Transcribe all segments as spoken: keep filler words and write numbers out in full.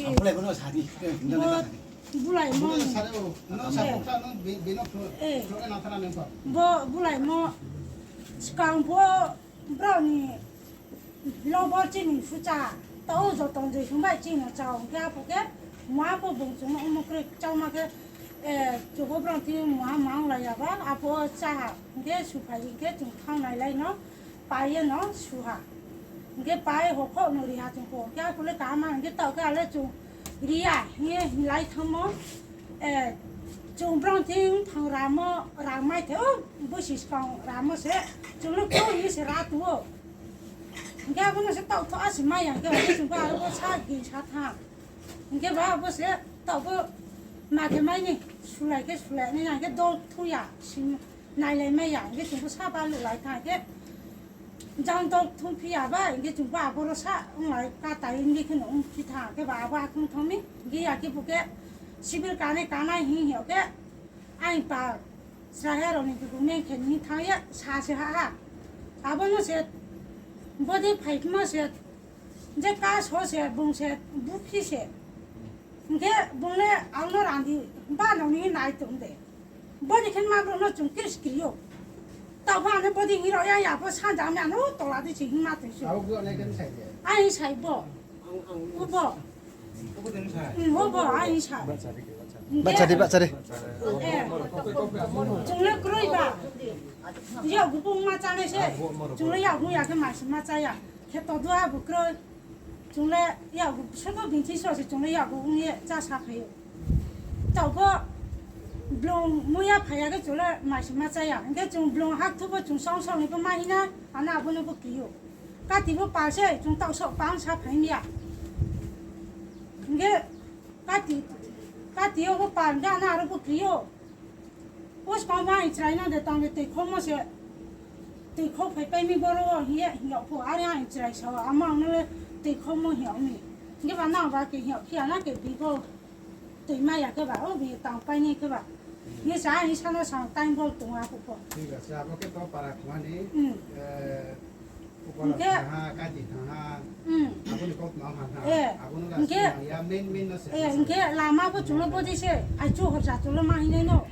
Ang bulai bono sadi. Bo bulaimo. Bono sadi, oh, no sa, eh, ta no bi, bino phro, eh, phro na thana nengko. Bo bulaimo. Skang pho brao ni lobor chini phucha. Tao joto joi sungbai chini chao. Khe apho khe, ma pho bung chung no omo kroi chauma khe, eh, chubo brao ti ma ma ong lai ya ba, apho cha ha. Khe suphai khe chung thang nai lai no. Pai ye no suha. Hingkhe pai hokhouh no riha chung pho. Hingkhe akule kaham ma hingkhe taoh khe ale chung riya hingye hinglai thangmo. Eh, chung brong thing phang ramo, rang mai the, o, busi skang ramo se, chung no kau hingye se ra tu o. Hingkhe abo no se taoh tho asi mai ya, hingkhe abo chung ba abo sa gin sa tha. Hingkhe ba abo se taoh bo ma khe mai ni, sulai khe sulai ni, hingkhe dol thu ya, sing nailai mai ya, hingkhe chung bo sa ba luhlai tha, hingkhe jang dol thung phi ya ba, hingkhe chung ba abo ro sa onglai ka tai hingkhe kheno ong phi tha, hingkhe ba abo akhung thang mi, hingkhe ya khe bo khe sibil kanai kanai hing hing khe, aini pa srahe rao ni dugu meng khe ni thang ye sa se ha ha. Abo no se bodi phaima se, je ka so se, bung se, buphi se. Hingkhe bung le ang no randi ba no ni nai tong de. Bodi khe ma brouh no chung kris kri ou. Taoh pha ano bodi hing rao ya ya pho sanja mi ano tola di se hing ma tong se. Abo brouh nai khe sai de. Ai sai bo. Ubo. Ubo ai sa. Bahcha di, bahcha di. Eh. Chung le kroi ba. Yakgu bung ma chánai se. Chung le yakgu ya khe mai se ma chá ya. Khe to dua bu kroi. Chung le yakgu, sobo bini thing so se chung le yakgu ong ye chá sa phai ou. Taoh pho blung muya phai ya khe chung le mai se ma chá ya. Hingkhe chung blung hakthu pho chung song song ni pho ma hing na, ano abo no pho kri ou. Kati pho pal se, chung taoh so pal sa phai mi ya. Hingkhe kati, kati yo pho pal, hingkhe ano aro pho kri ou. Uskang ma hing chrai no de tang de tui khomo se. Tui kho phai pai mi boro wo hing ye hing yag pho, are ang chrai sa o, amo ang no le tui khomo hing yag mi. Hingkhe ba nang ba khe hing yag phi ya na khe bi pho. Tui mai ya khe ba, o bi tang pai ni khe ba. Hing ye sa, hing sa no sa time bol tong a pho pho. Thik ache, abo khe to para khma ni, hmm, eh, Hingkhe, ha, kati thanng ha. Hmm. Abo ni kok ma ha na. Eh, abo no hingkhe, ya, main, main no se. Eh, hingkhe lama pho chung le bodi se, ai chu horja chung le ma hing nai no.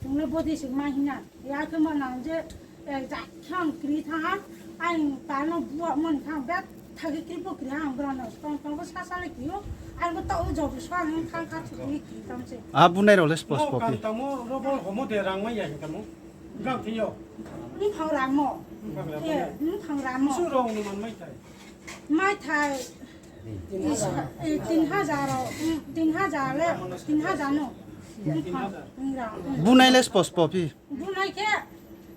Chung le bodi se ma hing na. Ya khe ma nang je, eh, ja khang kri thanng ha. Ai pa no bua mon khang bet thagi kri pho kri ha ang bra no. Tong tong pho sa sa le kri ou. Ai bo taoh wo job sa hing khang kha chu kri kri tang se. A bunai rao le spo spo khe. Tamo robo homo de rang mai ya hing tamo. Brang thing yo. Mphang ramo. Mphang ramo. Eh, mphang ramo. Su rong ni man mai thai. Mai thai. Tin hajar. Eh, tin hajar rao, mm, tin hajar le, tin hajar no. Mphang ramo. Bunai le spo spo phi. Bunai khe,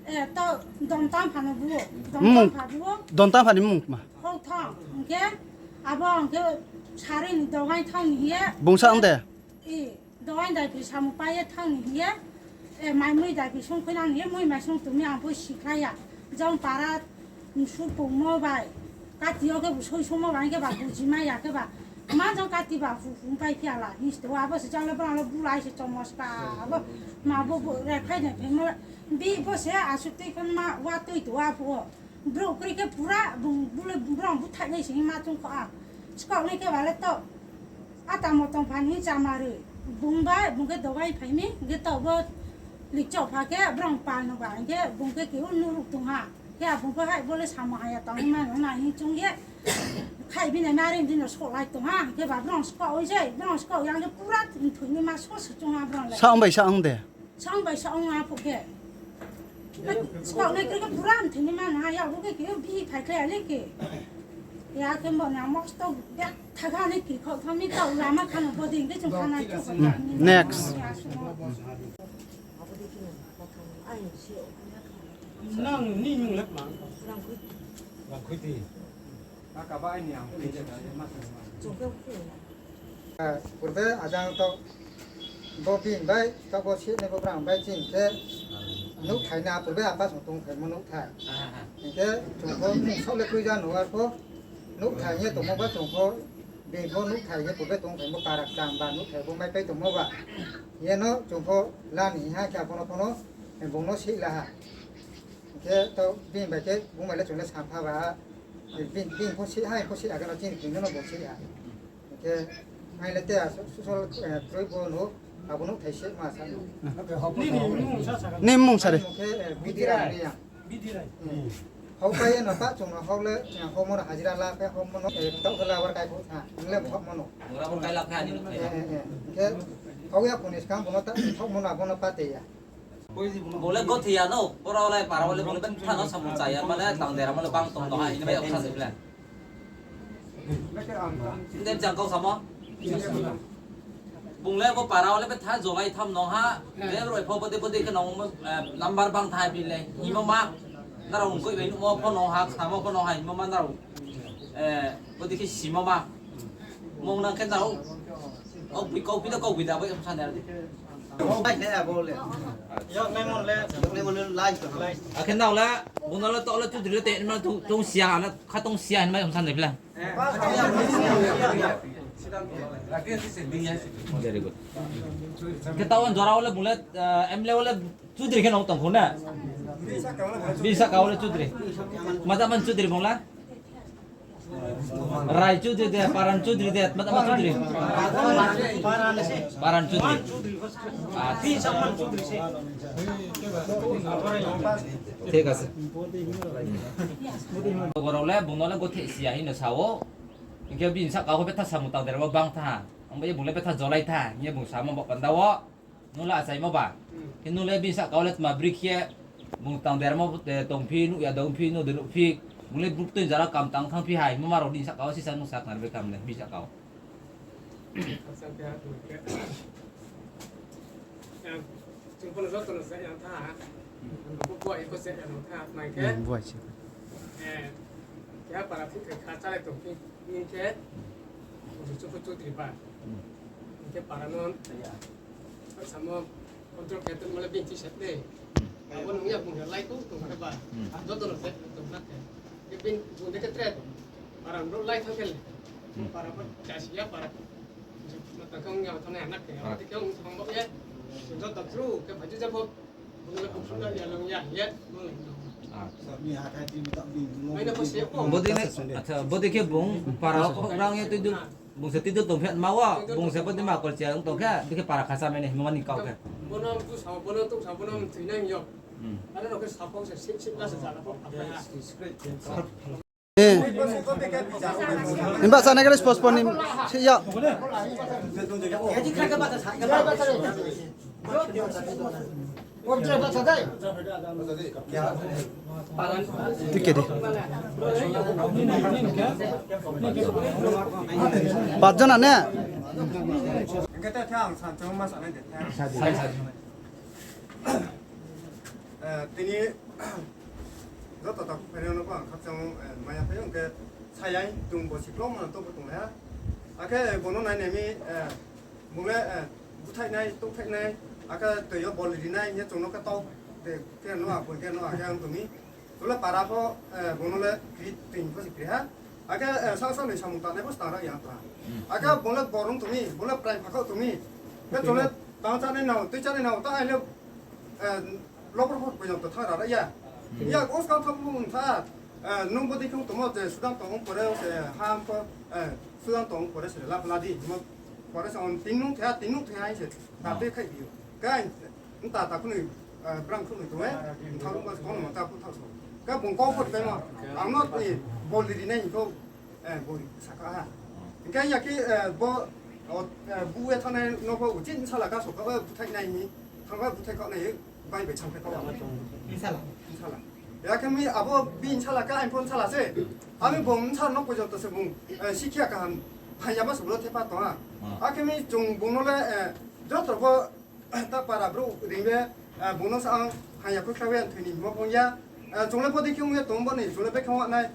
eh, to dom tam pha no bu. Dom tam pha bu. Dom tam pha ni mung ma. Hok thang, hingkhe, abo hingkhe sari ni dogai thang ni ye. Bungsa ong de. I, dogai dai phi samung pai ye thang ni hing ye, eh, mai mui dai phi sung khui nang ni hing ye, mui mai sung tong mi ang pho sikhlai ya. Jang para, mm, su pungmo bai, kati yo khe bo soi sungmo bai khe ba buji mai ya khe ba. Ma jang kati ba hu hu pai phi ya la, hing si to abo se jang le brang le bulai se chomo ska, abo ma bo bo re khai de phi mo, bi bo se asuk tui khan ma wa tui to abo wo. Brouh kroi khe pura bung bule brong búthaih nai se hing ma choung kho a. Skaoh nai khe ba le taoh. Ata motong pha ni chama roi. Bung bai, bung khe dogai phai mi, hingkhe taoh bo likchok pha khe brong pal no ba, hingkhe bung khe keu nuhruh tong ha. Khe a bung pho hai bo le samung haya tong hing ma no na hing choung ye. Khai bini nari di no sohlai tong ha, hingkhe ba brong skaoh oi se, brong skaoh yang khe pura thoi ni ma so se choung ha brong le. Sa ong bai sa ong de. Sang bai sa ong a phuh khe. Skok nai kri khe pura mthini ma na ya, bo khe khe bi phai khe ale khe. Ya khe bo na mos to bek thaga ni kri khok thang ni tau lama khano boding khe chung khana chu. Next. Nang ni mung lek ma? Rangkhuiti. Rangkhuiti. Aka ba ai ni ang. Purbe ajang to bo bini bai to bo sini bo brang bai chini khe nuhthai na purbe apa song tongphaimo nuhthai. Hingkhe chung pho mung saoh le kroi ja no ar pho nuhthai ye tongmo ba chung pho bini pho nuhthai ye purbe tongphaimo para kcham ba nuhthai bo mai pai tongmo ba. Ye no chung pho lani ha khe abono phono bung no sih la ha. Hingkhe to bini bai khe bung bai le chung le sampha ba. Bini, bini pho sih ha, bini pho sih ha khe no chini khe no bo sih ha. Khe, ai le te a, so, so, so, eh, kroi bo no, abo no thaise ma sa no. Ni mmung sa ri. Khe, eh, Bidhi Rai. Hmm. Hao pai ye no pa chung no hao le, eh, hao mo no hajira la khe hao mo no, eh, tau khe la war kai pho tha. Le hao mo no. Ora bo kai la kha ni. Eh, eh, eh. Khe, hao ya puni skang bo no ta, hao mo no abo no pa te ya. Bo le gothi ya no, boro le para wo le bo le betha no samung cha ya, mane tang dera mo le bang tong no ha, ini bai opha se bla. Dem jang kau samo. Bung le bo para wo le betha jolai tham no ha, de roi pho bode bode khe no, eh, number bang thai bi le, himo ma, nrao ongkoi bai nuhmo pho no ha, samo pho no ha, himo ma nrao, eh, bode khe simo ma. Mung nang khe nrao, ok bi kau bi da kau bi da bai opha ne. Akhe nrao le, bung no le to le chudri le te, ma tong, tong sia, ana kha tong sia, hinmai hum san de pla. Very good. Khe tao jora wo le bung le, eh, M L A wo le chudri khe no tong khou na. Bini sahka wo le chudri. Maja man chudri bung la. Rai Chudri de, Paran Chudri de, mata ma Chudri? Paran Chudri. Acha. Thik ase. Borao le, bung no le gothe sia hing no sa ou. Hing khe bini sahka wo betha samung tang dermo bang tha. Ang bai ye bung le betha jolai tha, hing ye bung samo bo panda wo. Nung le achaimo ba. Hmm. Khe nung le bini sahka wo le tma bri khe, bung tang dermo, eh, tong phi, nuh ya dong phi, nuh de nuh phi, bung le buk tui jara kam tang thang phi hai, mama rao ni sahka wo sisa nung sa khna ri bai kam le, bini sahka wo. Acha, khe, khe. Yang, chung pho no joto no se yang tha. Bo, bo, eko se yang tha, nai khe. Hmm, bo se. Eh, khe para phi khe kha chale tong phi, ni khe, bung se chupu chutri ba. Hmm. Ni khe para no, ya. Samo control khe tongmo le bini thi se de. Abo nung ya bung ya lai tong tong khe ba. Hmm. Joto no se tong na khe. Khe bini bung de khe tre. Para brouh lai thang khe le. Hmm. Para bo chasi ya para. Mata khe ong ya thang ya na khe. Ah. Abo de khe ong thang bo ye. Joto brouh khe baju ja bo. Bung le bung sung ya long ya ye. Bung le. Ah. Bodei ne, acha, bodei khe bung para rang ye tui du. Bung se tui du tong phi ma wo, bung se bodei ma kol chia tong khe, bikhe para khasa mai ni himani kau khe. Bono tu sao, bono tu sao, bono tui nai yo. Hmm. Ano no khe sao kau se sip sip la se jala kau apa ya. Eh. Imba sana kali spos pon ni si ya. Tike de. Pach jona ne? Eh, tini joto takhu phainai no bo ang khakchang, eh, maya phai ong khe sayai tung bo siklong mano to bo tong ha. Akhe bono nai nai mi, eh, Bung le, eh, búthaih nai, touhthaih nai, akhe tui yo bol ri nai, hing ye chung no khe tau, de, khe no, a, bung khe no, akhe ang tong mi. Chung le para pho, eh, bung no le kri, tui pho se kri ha. Akhe, eh, sang sang ni samung tangnai pho se tang ra ya ta. Hmm. Akhe bung le borung tong mi, bung le prai phakhouh tong mi. Khe chung le tang chánai nao, tui chánai nao, ta ai le, eh, lobor pho poijong to thang ra ra ya. Hmm. Ya, os kang thang bung tha, eh, nung bo dei khe tongmo je sudang tong pore se ham pho, eh, sudang tong pore se la pla di, mo Pore se on tin nung thai, tin nung thai hai se. Tate khai biyo. Kai, nta ta khunui, eh, brang khunui tong e, nthang rung ba se kono ma ta khu thang so. Ka bung kau phot kai ma. Ang no ni bol ri nai hing kho, eh, bol ri sa kha ha. Hing khe ya khe, eh, bo, o, eh, bu e thang nai no pho uchih bsala ka so kha, eh, búthaih nai ni. Thang ba búthaih kha nai. Bai bai chang khe kau. Bsala. Bsala. Ya khe mi abo bini bsala khe aini pho bsala se. Ami bung bsala no poijon to se bung, eh, sikhiya kaham. Phai ya ma se bro thepha tong ha. Ah. Akhe mi chung bung no le, eh, joto bo, ta para brouh ring be, eh, bung no sa ang phai ya khe kha we thoi ni himo phung ya. Eh, chung le bo dei khe ong ye tong bo ni, chung le be khe ong nai.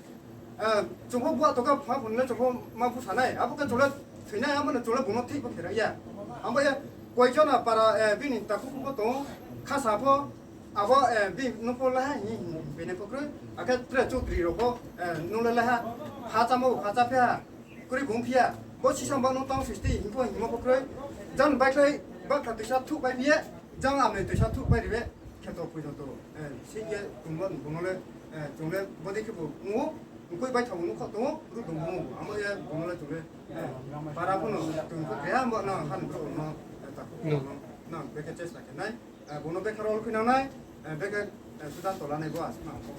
Eh, chung pho buah tong kha, pha phun le chung pho ma busa nai. Abo khe chung le thoi nai, abo no chung le bung no thik pho khe ra ya. Abo ye, koi jona para, eh, bini takhu pho tong, khasa pho, abo, eh, bini no pho la ha, hi, hi, bini pho kroi. Akhe tre chudri rao pho, eh, nung le la ha. Ha chámo, ha chá phi ha. Kroi bung phi ya. Bo sisa ba no tang sisti, hing pho, hingmo pho kroi. Jang bai khlai, ba kha tuisa thuh bai phi ye. Jang amni tuisa thuh bai ri be. Kheto poijon to, eh, sing ye tongmo bung no le, eh, chung le bo dei khe bo ong ou, Mkoih bai thang nung kho tong ou, bru tong ou, amo ye bung no le chung le, eh, para pho no chung kho keha bo nang han bru no, eh, takhu no, nang bekhe chesta khe nai, eh, bung no bekhe rol khui nang nai, eh, bekhe, eh, sudan tola nai bo asuh nang kho.